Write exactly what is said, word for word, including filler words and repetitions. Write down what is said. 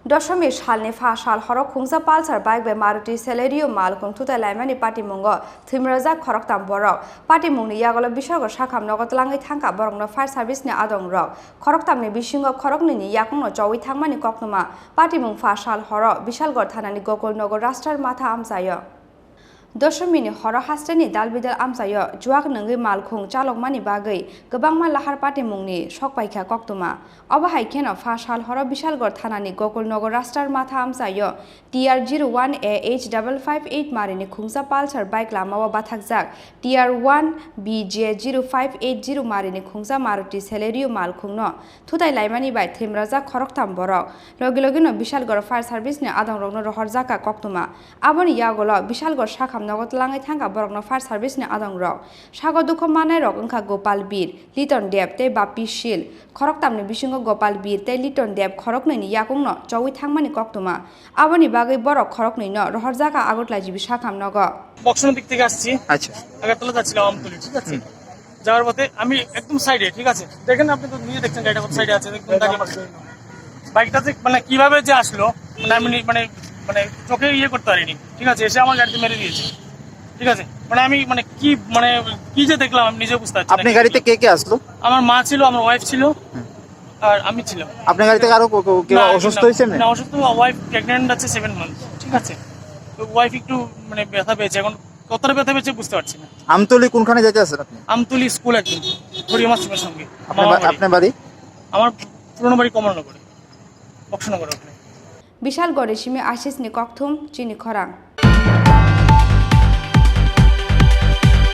Doshomir salni pha sal horo khungsa Pulsar bike bai Maruti Celerio malkhung thutai laimani patimungo thwimrajak khoroktham borok. Patimungni yagulo bisalgo sakham nogo tlangwi thangkha borokno fire service ni adongrok. Khoroktham ni bisingo khoroknwi ni yakungno chowi thangmani koktwma. Patimung pha sal horo Bisalgor thanani Gokul Nagar Raster Matha amchaio. Doshomini horo hasteni dalbidal amchaio juak nungwi malkhung chalokmani bagwi kwbangma lahar patimungni sok paikha koktwma. Obo hai kheno pha sal horo Bisalgor thanani Gokul Nagar Raster Matha amchaio T R zero one A H double five eight marini khungsa Pulsar bike lamao bathakjak, T R one B J zero five eight zero marini khungsa Maruti Celerio malkhungno thutai laimani bai thwimrajak khoroktham borok. Logi logino Bisalgor fire service ni adongrokno rohorjakha koktwma. Aboni yagulo Bisalgor sakham nogo tlangwi thangkha borokno fire service ni adongrok. Sago dukhu mannairok wngkha Gopal Bir, Liton Deb tei Bappi Sil. Khoroktham ni bisingo Gopal Bir tei Liton Deb khoroknwi ni yakungno chowi thangmani koktwma. Aboni bagwi borok khoroknwino rohorjakha Agartala G B sakham nogo. বক্সন দিক থেকে আসছি। আচ্ছা। আগারতলা যাচ্ছিলাম আমতলি, ঠিক আছে? যাওয়ার পথে আমি একদম সাইডে, ঠিক আছে? দেখেন, আপনি তো নিজে দেখছেন গাড়িটা কোন সাইডে আছে, একদম দাগে পাশে। বাইকটা যে মানে কিভাবে যে আসলো, মানে আমি নি- মানে মানে চোখে ইয়ে করতে পারিনি, ঠিক আছে? এসে আমার গাড়িতে মেরে দিয়েছে, ঠিক আছে? মানে আমি মানে কি মানে কি যে দেখলাম আমি নিজে বুঝতে পারছি না। আপনার গাড়িতে কে কে আসলো? আমার মা ছিল, আমার ওয়াইফ ছিল, আর আমি ছিলাম। আপনার গাড়ি থেকে আরো কেউ- কেউ- কেউ না, অসুস্থ না, হয়েছে না? না, অসুস্থ, ওয়াইফ প্রেগনেন্ট আছে সেভেন মান্থ, ঠিক আছে? তো ওয়াইফ একটু মানে ব্যথা পেয়েছে, এখন কতটা ব্যথা পেয়েছে বুঝতে পারছি না। আমতলি কোনখানে যেতে আছেন আপনি? আমতলি স্কুল একদম, হরিমা স্কুলের সঙ্গে। আপনার মামার বা- বাড়ি। আপনার বাড়ি? আমার পুরনো বাড়ি কমলনগরে, বক্সনগর ওখানে। Bisalgor ni simi Ashish ni kokthum chini khorang.